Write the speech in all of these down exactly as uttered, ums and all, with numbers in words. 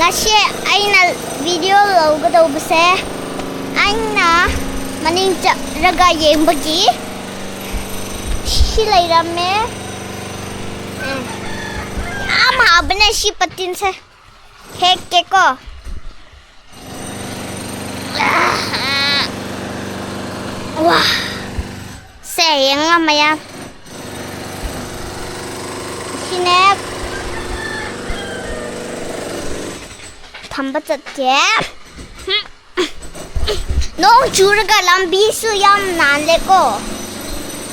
ꯉꯁꯤ ꯑꯩꯅ ꯚꯤꯗꯤꯑꯣ ꯂꯧꯒꯗꯧꯕꯁꯦ, ꯑꯩꯅ ꯃꯅꯤꯡ ꯆꯠꯂꯒ ꯌꯦꯡꯕꯒꯤ ꯁꯤ ꯂꯩꯔꯝꯃꯦ꯫ ꯎꯝ꯫ ꯌꯥꯝ ꯍꯥꯎꯕꯅꯦ ꯁꯤ ꯄꯇꯤꯟꯁꯦ꯫ ꯍꯦꯛꯀꯦꯀꯣ꯫ ꯋꯥ꯫ ꯁꯦ, ꯌꯦꯡꯉꯣ ꯃꯌꯥꯝ꯫ ꯁꯤꯅꯦ꯫ ꯊꯝꯕ ꯆꯠꯀꯦ꯫ ꯅꯣꯡ ꯆꯨꯔꯒ ꯂꯝꯕꯤꯁꯨ ꯌꯥꯝ ꯅꯥꯜꯂꯦꯀꯣ꯫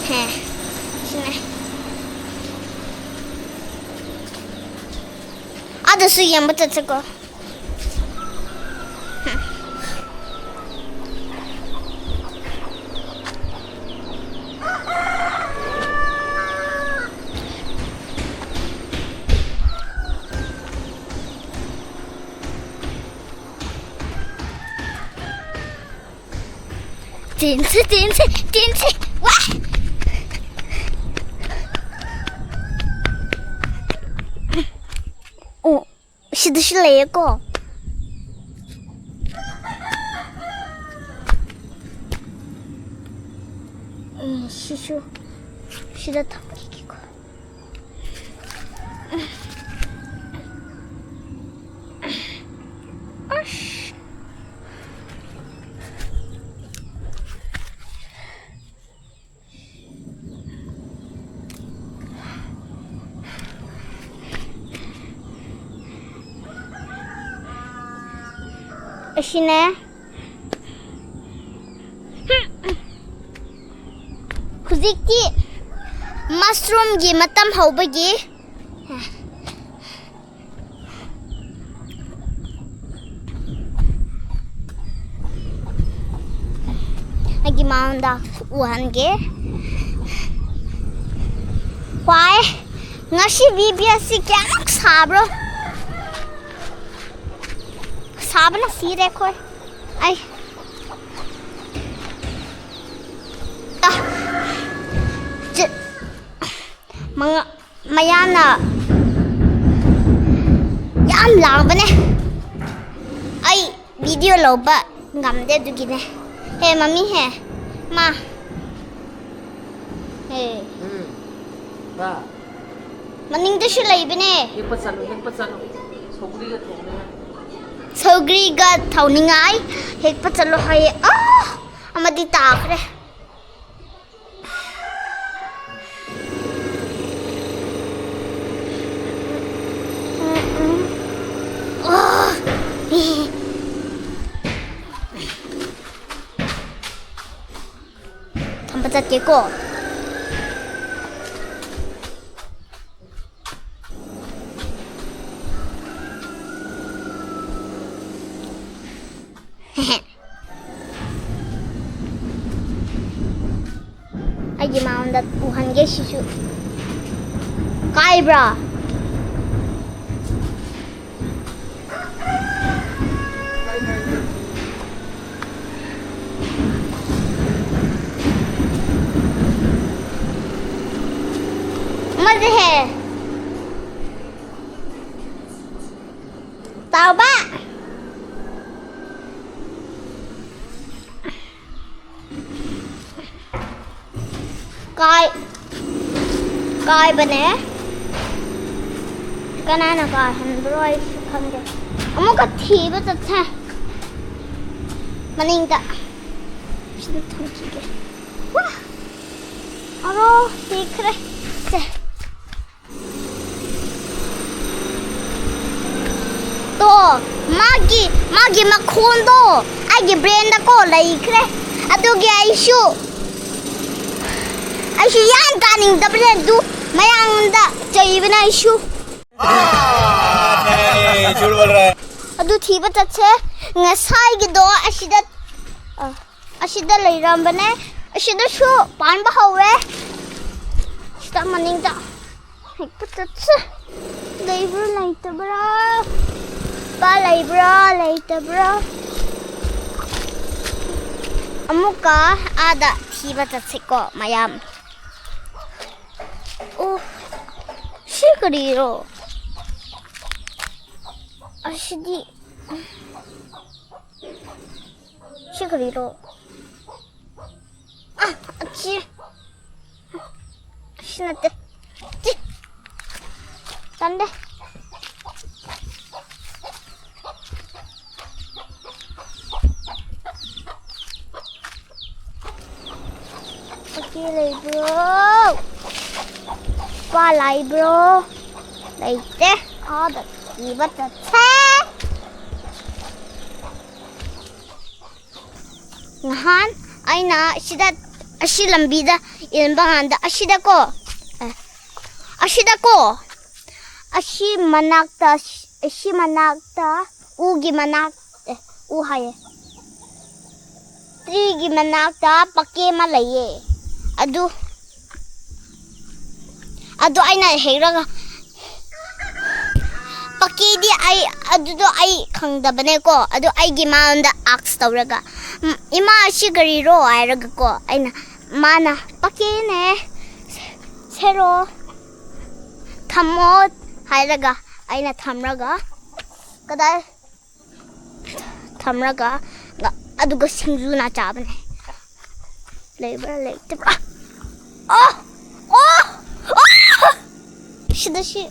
ꯍꯦ, ꯁꯤꯅꯦ꯫ ꯑꯗꯨꯁꯨ ꯌꯦꯡꯕ ꯆꯠꯁꯤꯀꯣ꯫ ꯆꯦꯟꯁꯦ, ꯆꯦꯟꯁꯦ, ꯆꯦꯟꯁꯦ꯫ ꯋꯥ! ꯑꯣ, ꯁꯤꯗꯁꯨ ꯂꯩꯌꯦꯀꯣ꯫ ꯎꯝ, ꯁꯤꯁꯨ ꯁꯤꯗ ꯊꯝꯈꯤꯒꯦꯀꯣ꯫ ꯑꯁ꯫ ꯑꯁꯤꯅꯦ꯫ ꯍꯧꯖꯤꯛꯇꯤ ꯃꯁꯔꯨꯝꯒꯤ ꯃꯇꯝ ꯍꯧꯕꯒꯤ ꯑꯩꯒꯤ ꯃꯥꯡꯗ ꯎꯍꯟꯒꯦ꯫ ꯋꯥꯏ, ꯉꯁꯤ ꯕꯤ ꯕꯤ ꯑꯁꯤ ꯀꯌꯥꯃꯨꯛ ꯁꯥꯕ꯭ꯔꯣ? ꯁꯥꯕꯅ ꯁꯤꯔꯦ ꯑꯩꯈꯣꯏ꯫ ꯑꯩ ꯑ, ꯆ-, ꯃꯉꯥ ꯃꯌꯥꯝꯅ ꯌꯥꯝ ꯂꯥꯡꯕꯅꯦ꯫ ꯚꯤꯗꯤꯑꯣ ꯂꯧꯕ ꯉꯝꯗꯦ ꯑꯗꯨꯒꯤꯅꯦ꯫ ꯍꯦ, ꯃꯃꯤ ꯍꯦ꯫ ꯃꯥ꯫ ꯍꯦ꯫ ꯎꯝ꯫ ꯕꯥ꯫ ꯃꯅꯤꯡꯗꯁꯨ ꯂꯩꯕꯅꯦ꯫ ꯍꯦꯛꯄ ꯆꯠꯂꯨ, ꯍꯦꯛꯄ ꯆꯠꯂꯨ꯫ ꯁꯧꯒ꯭ꯔꯤꯒ ꯊꯣꯡꯅꯤꯡꯉꯥꯏ꯫ ꯁꯧꯒ꯭ꯔꯤꯒ ꯊꯣꯡꯅꯤꯡꯉꯥꯏ ꯍꯦꯛꯄ ꯆꯠꯂꯣ ꯍꯥꯏꯌꯦ꯫ ꯑꯥ! ꯑꯃꯗꯤ ꯇꯥꯈ꯭ꯔꯦ꯫ ꯊꯝꯕ ꯆꯠꯀꯦꯀꯣ꯫ ꯑꯩꯒꯤ ꯃꯥꯎꯟꯗ ꯎꯍꯟꯒꯦ ꯁꯤꯁꯨ꯫ ꯀꯥꯏꯕ꯭ꯔꯥ? ꯃꯖꯦ ꯍꯦ꯫ ꯇꯥꯎꯕ꯫ ꯀꯥꯏ-, ꯀꯥꯏꯕꯅꯦ꯫ ꯀꯅꯥꯅ ꯀꯥꯏꯍꯟꯕ꯭ꯔꯣ ꯑꯩꯁꯨ ꯈꯪꯗꯦ꯫ ꯑꯃꯨꯛꯀ ꯊꯤꯕ ꯆꯠꯁꯦ꯫ ꯃꯅꯤꯡꯗ꯫ ꯁꯤꯗ ꯊꯝꯈꯤꯒꯦ꯫ ꯋꯥ! ꯑꯔꯣ, ꯊꯤꯈ꯭ꯔꯦ꯫ ꯁꯦ꯫ ꯇꯣ, ꯃꯥꯒꯤ, ꯃꯥꯒꯤ ꯃꯈꯣꯟꯗꯣ ꯑꯩꯒꯤ ꯕ꯭ꯔꯦꯟꯗꯀꯣ ꯂꯩꯈ꯭ꯔꯦ꯫ ꯑꯗꯨꯒꯤ ꯑꯩꯁꯨ, ꯑꯩꯁꯨ ꯌꯥꯝ ꯇꯥꯅꯤꯡꯗꯕꯅꯦ ꯑꯗꯨ ꯃꯌꯥꯝꯗ ꯆꯩꯕꯅꯦ ꯑꯩꯁꯨ꯫ ꯑꯗꯨ ꯊꯤꯕ ꯆꯠꯁꯦ꯫ ꯉꯁꯥꯏꯒꯤꯗꯣ ꯑꯁꯤꯗ, ꯑ, ꯑꯁꯤꯗ ꯂꯩꯔꯝꯕꯅꯦ꯫ ꯑꯁꯤꯗꯁꯨ ꯄꯥꯟꯕ ꯍꯧꯋꯦ꯫ ꯁꯤꯗ ꯃꯅꯤꯡꯗ꯫ ꯍꯦꯛꯇ ꯆꯠꯁꯦ꯫ ꯂꯩꯕ꯭ꯔꯥ ꯂꯩꯇꯕ꯭ꯔꯥ? ꯄꯥ ꯂꯩꯕ꯭ꯔꯥ ꯂꯩꯇꯕ꯭ꯔꯥ? ꯑꯃꯨꯛꯀ ꯑꯥꯗ ꯊꯤꯕ ꯆꯠꯁꯤꯀꯣ, ꯃꯌꯥꯝ꯫ ꯑꯣ, ꯁꯤ ꯀꯔꯤꯔꯣ? ꯑꯁꯤꯗꯤ ꯁꯤ ꯀꯔꯤꯔꯣ? ꯑ, ꯑꯁꯤ, ꯑꯁꯤ ꯅꯠꯇꯦ꯫ ꯁꯤ꯫ ꯇꯟꯗꯦ꯫ ꯄꯀꯤ ꯂꯩꯕ꯭ꯔꯣ? ꯄꯥ ꯂꯩꯕ꯭ꯔꯣ? ꯂꯩꯇꯦ꯫ ꯑꯥꯗ ꯊꯤꯕ ꯆꯠꯁꯦ꯫ ꯅꯍꯥꯟ ꯑꯩꯅ ꯁꯤꯗ, ꯑꯁꯤ ꯂꯝꯕꯤꯗ ꯏꯟꯕ ꯀꯥꯟꯗ, ꯑꯁꯤꯗꯀꯣ, ꯑꯦ, ꯑꯁꯤꯗꯀꯣ, ꯑꯁꯤ ꯃꯅꯥꯛꯇ, ꯑꯁꯤ ꯃꯅꯥꯛꯇ, ꯎꯒꯤ ꯃꯅꯥꯛ, ꯑꯦ, ꯎ ꯍꯥꯏꯌꯦ, ꯇ꯭ꯔꯤꯒꯤ ꯃꯅꯥꯛꯇ ꯄꯀꯦ ꯑꯃ ꯂꯩꯌꯦ꯫ ꯑꯗꯨ, ꯑꯗꯨ ꯑꯩꯅ ꯍꯦꯛꯂꯒ, ꯄꯀꯦꯗꯤ ꯑꯩ, ꯑꯗꯨꯗꯣ ꯑꯩ ꯈꯪꯗꯕꯅꯦꯀꯣ꯫ ꯑꯗꯨ ꯑꯩꯒꯤ ꯃꯉꯣꯟꯗ ꯑꯥꯛꯁ ꯇꯧꯔꯒ, "ꯎꯝ, ꯏꯃꯥ, ꯑꯁꯤ ꯀꯔꯤꯔꯣ?" ꯍꯥꯏꯔꯒꯀꯣ, ꯑꯩꯅ, ꯃꯥꯅ, "ꯄꯀꯦꯅꯦ, ꯁꯦꯔꯣ, ꯊꯝꯃꯣ" ꯍꯥꯏꯔꯒ, ꯑꯩꯅ ꯊꯝꯔꯒ, ꯀꯗꯥꯏ ꯊꯝꯔꯒ, ꯑꯗꯨꯒ ꯁꯤꯡꯖꯨꯅ ꯆꯥꯕꯅꯦ꯫ ꯂꯩꯕ꯭ꯔꯥ ꯂꯩꯇꯕ꯭ꯔꯥ? ꯑꯣ! ꯑꯣ! ꯑꯣ! ꯁꯤꯗ ꯁꯤ꯫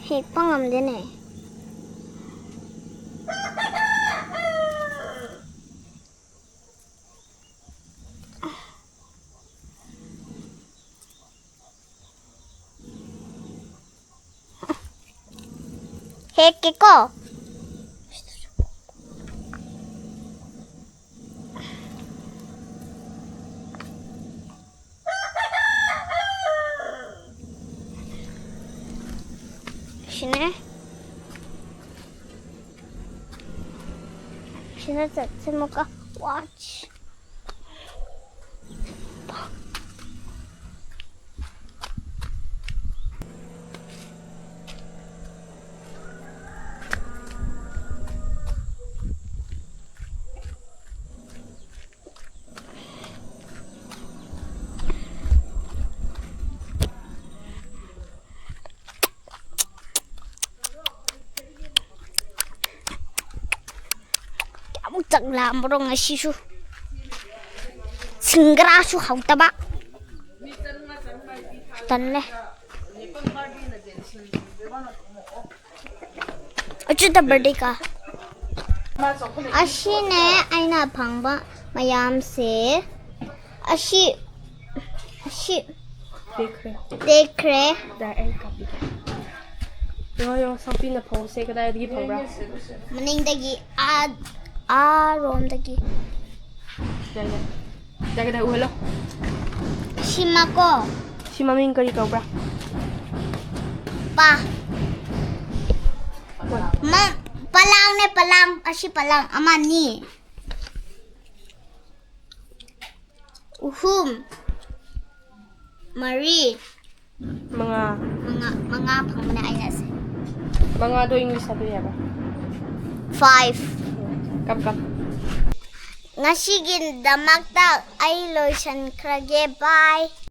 ꯍꯦꯛꯄ ꯉꯝꯗꯦꯅꯦ꯫ ꯍꯦꯛꯀꯦꯀꯣ꯫ ꯁꯤꯅꯦ꯫ ꯁꯤꯅ ꯆꯠꯁꯦ ꯑꯃꯨꯛꯀ꯫ Watch꯫ ꯆꯥꯛ ꯂꯥꯝꯕ꯭ꯔꯣ ꯉꯁꯤꯁꯨ? ꯁꯤꯡꯒꯔꯥꯁꯨ ꯍꯥꯎꯇꯕ꯫ ꯇꯜꯂꯦ꯫ ꯑꯆꯨꯇ ꯕꯔꯗꯦ ꯀ ꯑꯁꯤꯅꯦ ꯑꯩꯅ ꯐꯪꯕ ꯃꯌꯥꯝꯁꯦ꯫ ꯑꯁꯤ ꯑꯁꯤ ꯇꯦꯛꯈ꯭ꯔꯦ꯫ ꯇꯦꯛꯈ꯭ꯔꯦ꯫ ꯗꯥꯏ ꯑꯩ ꯀꯥꯞꯄꯤꯒꯦ꯫ ꯌꯦꯡꯉꯣ ꯌꯦꯡꯉꯣ ꯁꯛꯄꯤꯅ ꯐꯧꯁꯦ ꯀꯗꯥꯏꯗꯒꯤ ꯐꯪꯕ꯭ꯔꯥ? ꯃꯅꯤꯡꯗꯒꯤ ꯑꯥ ꯑꯥ ꯔꯣꯝꯗꯒꯤ꯫ ꯌꯥꯏ ꯌꯥꯏ꯫ ꯌꯥꯏ ꯀꯗꯥꯏ ꯎꯍꯜꯂꯣ꯫ ꯁꯤꯃꯀꯣ ꯁꯤ ꯃꯃꯤꯡ ꯀꯔꯤ ꯀꯧꯕ꯭ꯔꯥ? ꯄꯥ ꯍꯣꯏ꯫ ꯃ ꯄꯂꯥꯡꯅꯦ ꯄꯂꯥꯡ꯫ ꯑꯁꯤ ꯄꯂꯥꯡ ꯑꯃꯅꯤ꯫ ꯑꯍꯨꯝ ꯃꯔꯤ ꯃꯉꯥ꯫ ꯃꯉꯥ ꯃꯉꯥ ꯐꯪꯕꯅꯦ ꯑꯩꯅ ꯁꯦ꯫ ꯃꯉꯥꯗꯣ ꯏꯪꯂꯤꯁꯇ ꯀꯔꯤ ꯍꯥꯏꯕ? Five꯫ ꯀꯞ ꯀꯞ꯫ ꯉꯁꯤꯒꯤꯗꯃꯛꯇ ꯑꯩ ꯂꯣꯏꯁꯟꯈ꯭ꯔꯒꯦ꯫ Bye꯫